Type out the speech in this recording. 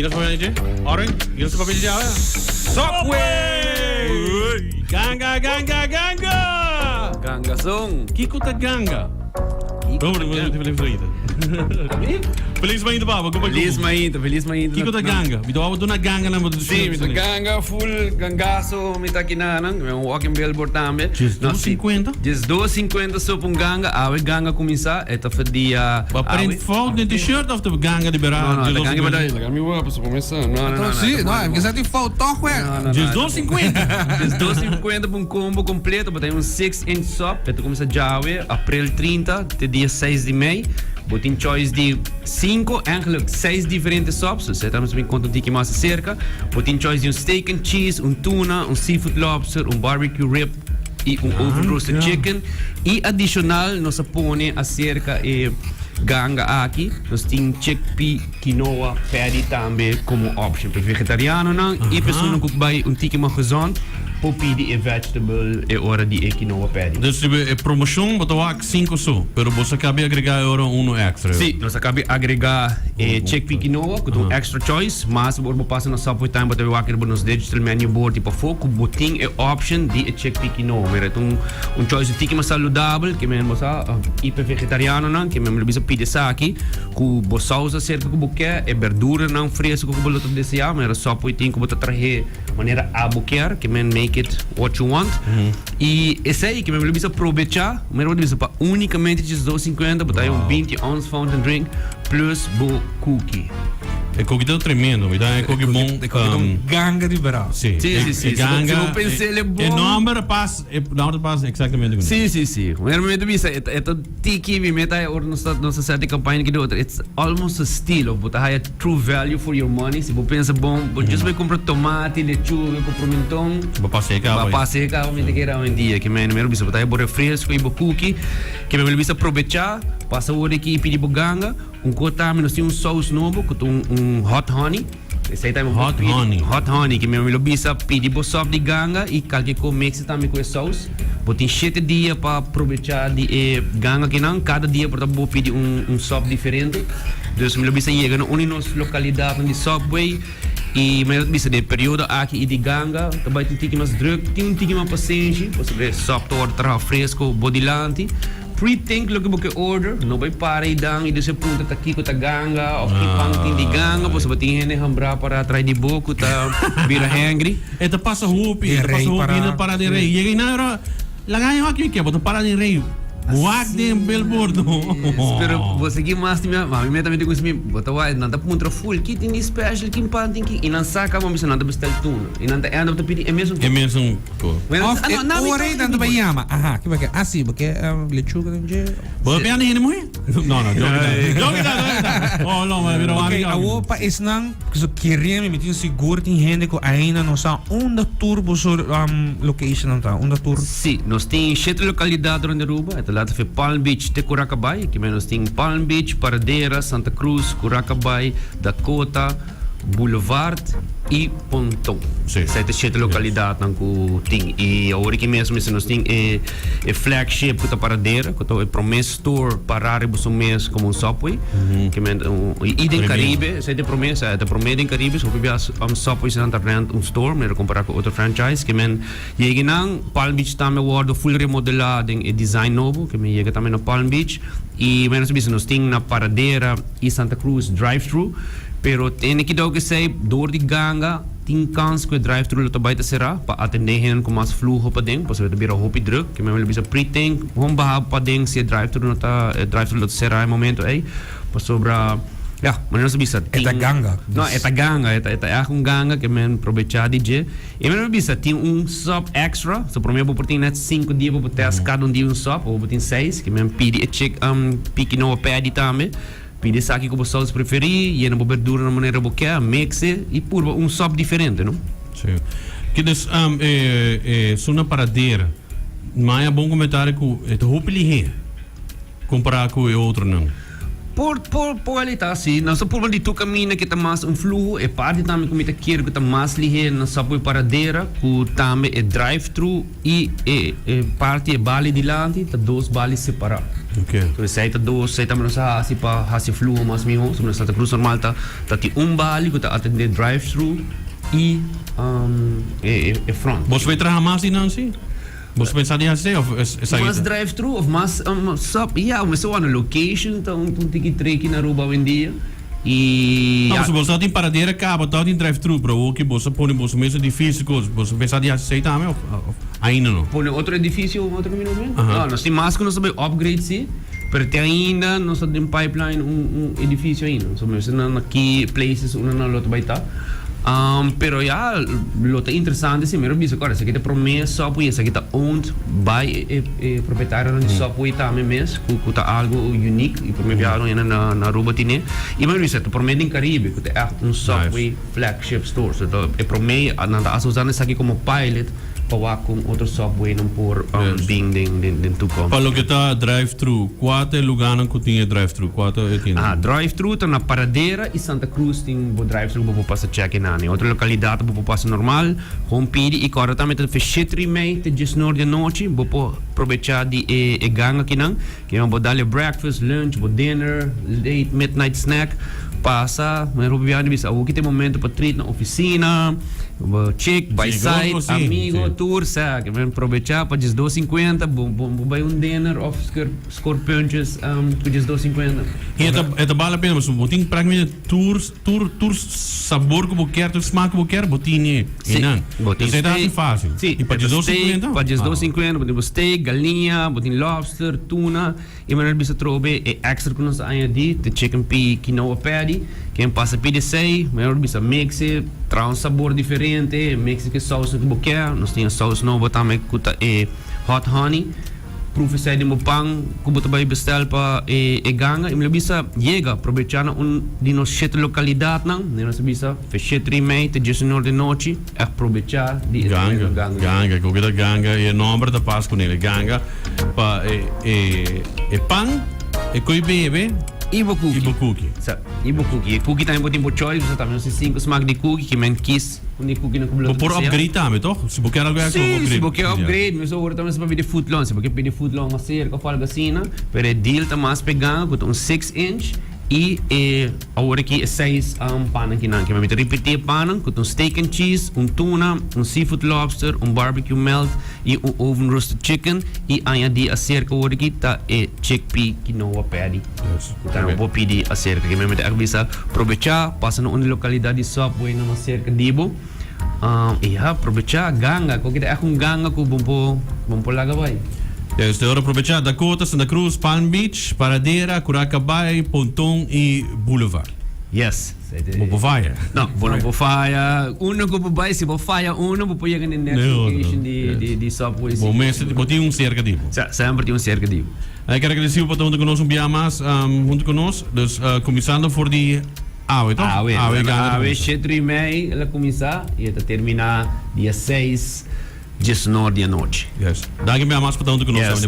Ki nos papia dje? Oren, ki nos papia dje awe? Subway! Ganga, ganga, ganga! Ganga son. Kiko ta ganga? Feliz mainta, papa. Como Feliz mainta, feliz mainta. Kiko ta ganga? Mi ta duna ganga na Si, mi ta ganga full gangaso mi ta kinanan. Mi un walking billboard tambe. 2.50? 2.50 so un ganga. Awe ganga cuminsa. E ta dia. Ba print fout den t-shirt of te ganga di bera? No, no, ta ganga bera. Laga mi wak so começa. No, no, no. Si, no, e sa tin fout toch we. 2.50. 2.50 pa un combo completo. Bo tin un 6 inch sub. E ta cuminsa djawe, april 30, te dia 6 di mei. Bo tin choice di 5, eigenlijk 6 diferente subs. Dus esey ta mi conta un tiki mas acerca. Bo tin choice di un steak and cheese, un tuna, un seafood lobster, un barbecue rib y un oven roasted chicken. Y adicional nos a pone acerca e ganga aki, nos tin chickpea quinoa patty tambe como option. Pa vegetarianonan y personanan cu bay un tiki mas gezond por pidi e vegetable e ora di e quinoa patty. Dus e promocion bo ta wak 5 so, pero bo sa cabi agrega e ora uno extra. Si, nos a cabi agrega e chickpea quinoa cu ta un extra choice, mas ora bo pasa na Subway tambe bo ta wak riba nos digital menu board y pafo cu bo tin e option di e chickpea quinoa. Mira, e ta un un choice un tiki mas saludabel, ke men bo sa y pa vegetarianonan, ke men lo bisa pidi esaki cu bo saus acerca cu bo ke, e berduranan fresco cu bo lo ta desea, manera Subway tin cu bo ta trahe manera abo kier, ke men make it what you want. Y esey ke men lo bisa probecha, manera bo ta bisa pa unicamente 12.50 bo ta haya un 20 ounce fountain drink plus bo cookie. E cookie ta tremendo, mi ta e cookie bon. E cookie ta un ganga di bravo. Si, Si, si, si. E ganga, Si bo pensa el e bon. E nomber pas, e nomber pas exactamente con. Si, si, si. Wanneer mi ta bisa, e ta, e ta tiki, mi meta e ora nos ta, nos ta seti campaña ki de otro. It's almost a steal, of bo ta haya true value for your money. Si bo pensa bon, bo just bai compra tomate, lechuga, cu promenton. Bo pasa e caba. Bo pasa e caba, mi ta kere awendia. Ke men, mi bisa, bo ta haya bo refresco y bo cookie. Ke men bisa probecha, pasa ora ki y pidi bo ganga. Un cos tambe, nos tin un saus nobo cu ta un, un hot honey. Esey tambe bo Hot pidi. honey. Hot honey, ke mi lo bisa pidi bo sop di ganga y kalke ko mix tambe cu e saus. Bo tin shete dia pa probecha di e ganga kinan. Cada dia por ta bo pidi un, un sop diferente. Dus mi lo bisa yega na un di nos localidadnan di Subway y mi lo bisa den e periodo aki y di ganga ta bay tin tiki mas druk, tin un tiki mas pasenshi pasobra e sop ta worde traha fresco bo dilanti. Pre-think loke bo ke order, no bai para i dan i duse punta ta kiko ta ganga of ki pan tin di ganga pasobra tin hende hambrá para trai di bo ku ta bira hangry. E ta pasa hopi, e ta pasa hopi, hende ta para den rei. Yega i nan ora laga e wak ke bo ta para den rei. Wak den billboard. Pero bo sa ki mas tin mi, ma mi meta mi ta gusta mi, bo ta wak nan ta puntra full ki tin di special, ki pan tin ki, i nan saka bo bisa nan ta bestel tuna i nan ta end up ta pidi e mesun E mesun. Of e ora ei nan ta bai yama. Aha, ki bo ke? Ah, si, bo ke lechuga den dje. Bo ta pianda hende muhe? No, no, joke ta. Joke ta, joke ta. Oh, no, ma bira Ok, awo pa esnan ku so kere mi, mi tin sigur tin hende ku ainda no sa unda tur boso locationnan ta, unda tur. Si, nos tin shete lokalidat rond Aruba, e ta lata fe Palm Beach te Curacabai, ki men nos tin Palm Beach, Paradera, Santa Cruz, Curacabai, Dakota, Boulevard y Ponton. Sí. Esei ta shete localidadnan cu tin. Y awor aki mes mester nos tin e, e flagship cu ta Paradera, cu ta e prome store para riba su mes como un Subway. Ke men, un, y den Caribe, esei ta e prome, esei ta e prome den Caribe, so hopi bias um Subway nan ta rent un store, manera compara cu otro franchise. Ke men yega nan, Palm Beach tambe a wordo full remodela den e design nobo, ke men yega tambe na Palm Beach. Y manera nos a bisa, nos tin na Paradera y Santa Cruz drive-thru. Pero tene kidao kesei door di ganga tin kans ku e drive-thru lo ta bai ta será pa atendé hende ku mas fluho paden pasobra ta bira hopi druk. Ke men lo bisa pre-think hon baha paden si e drive-thru no ta e drive-thru lo ta será e momento ei pasobra ya manera nos a bisa E ta ganga. No e ta ganga e ta e ta ègt un ganga ke men probechá di dje. E men lo bisa tin un sub extra so promé bo por tin net sinku dia pa bo tèst kada un dia un sub òf bo tin seis ke men pidi e chick piki nobo pèdi tambe. Pidi esaki ku bo saus preferí, yena bo berdura na manera bo ke, mix e i purba un sòp diferente, no? Sí. Ke dus e e suna paradera. Maya bon komentario ku e ta hopi lihé kompará ku e otronan. Por por por ta si. Nos ta purba di tur kaminda ku ta mas un fluho. E parti tambe ku mi ta kere ku ta mas lihé na Subway Paradera ku tambe e drive thru i e e parti e bali dilanti ta dos bali separá. Okay. So esei ta dos, esei tambe nos a hasi pa hasi e fluho mas mihó. So na Santa Cruz normal ta ta tin un bali ku ta atendé drive thru i e e front. Boso bai traha mas di nan si? Boso pensa di hasi of esaki Mas ta? drive thru of mas sub? Ya, mester wak na location ta un tiki tricky na Aruba awendia y No, ya. pasobra boso ta tin paradera caba, ta tin drive thru, pero awor ki boso a pone boso mes edificio cos, boso pensa di hasi esey tambe of of ainda no? Pone otro edificio un otro camino mes? Aha. No, nos tin mas cu nos ta bay upgrade si, pero te ainda nos ta den pipeline un un edificio ainda. So mester na na ki places unda nan lo ta bay ta. Pero ya, lo ta interesante si mero bisa ku esaki ta e prome Subway, esaki ta owned by e e propietarionan di Subway tambe mes, ku ku ta algu unique i prome biaha nan na na Aruba tine. I mero bisa ta prome den Caribe ku ta ègt un Subway flagship store. So ta e prome, nan ta hasta usando esaki komo pilot pa wak kon otro Subwaynan por bin den den den toekomst. Pa loke ta drive thru, kua ta e lugánan ku tin e drive thru? Kua ta e tin? Aha, drive thru ta na Paradera i Santa Cruz tin bo drive thru bo por pasa check einan. E otro lokalidat bo por pasa normal, gewoon pidi i kòrda tambe ta feshete mei te diesnor di anochi bo por probechá di e e gang akinan. Kiman bo dal e breakfast, lunch, bo dinner, late midnight snack, pasa, men hopi biaha di bisa awo ki ta e momento pa treat na oficina, bo chick, by side, amigo, tur, sa, kiman probecha pa 12.50, bo bo bai un dinner of score puntjes ku 12.50. I e ta e ta bal la pena pasobra bo tin prakticamente tur tur tur sabor ku bo kier, tur smaak ku bo kier bo tini einan. Bo tin Entonces e ta hasi steak, fácil. si, I pa e ta diesdos steak, cincuenta? pa 12.50 bo tin bo steak, galiña, bo tin lobster, tuna, i manera bisa trobe e extra ku nos ta añadi te chicken pea quinoa patty, ken pasa pidi esei, manera bisa mix e, traha un sabor diferente, mix e ku e sausnan ku bo kier, nos tin e saus nobo tambe ku ta e hot honey. Proef esei den bo pan ku bo ta bai bestel pa e ganga i mi lo bisa yega probechá na un di nos shete lokalidatnan. Mi nos a bisa fe shete di mei te diesunor di nochi ègt probechá di e Ganga, ganga. ganga, ku ta ganga i e nòmber ta pas kuné, ganga pa e e pan, e koi bebe I bo kuki. i bo kuki. Sa, i bo kuki. E kuki tambe bo tin bo choice, pasobra tambe nos tin sinku smak di kuki ki men kis. Un di cookie na ku Bo por upgrade tambe toch? Si bo kier algo extra bo Sí, si bo upgrade. kier upgrade, mi so ora tambe sa pa pidi footlong. Si bo kier pidi footlong mas cerca of algo asina, pero e deal ta mas pegá ku ta un 6 inch i e awor aki e 6 pannan kinan. Ke mi ta ripití e pannan ku ta un steak and cheese, un tuna, un seafood lobster, un barbecue melt i un oven roasted chicken i añadí acerca awor aki ta e chickpea quinoa patty. Yes. Ku ta bo pidi acerca. Ke mi ta ègt bisa Probechá, pasa na un lokalidat di Subway na mas serka di bo. I ya, probechá, ganga. Koke ta ègt un ganga ku bo por, bo por laga bai. Yes, te ora probechá, Dakota, Santa Cruz, Palm Beach, Paradera, Curacabai, Ponton i Boulevard. Yes. Bo por faya. No, bo no por faya. Uno ku bo bai, si bo faya uno, bo por yega na e next location di, di Subway. Bo mester, bo tin un serka di bo. Sa, semper tin un serka di bo. Ai ker agradecido pa ta hunto cu nos un bia mas hunto cu nos. Dus cuminsando for di awe toch? Awe, Awe gana ta awe cuminsa. shetro y mei el a cuminsa y e ta termina dia seis diesnor di anochi. Yes. Danki un bia mas pa ta hunto cu nos Yes. awe.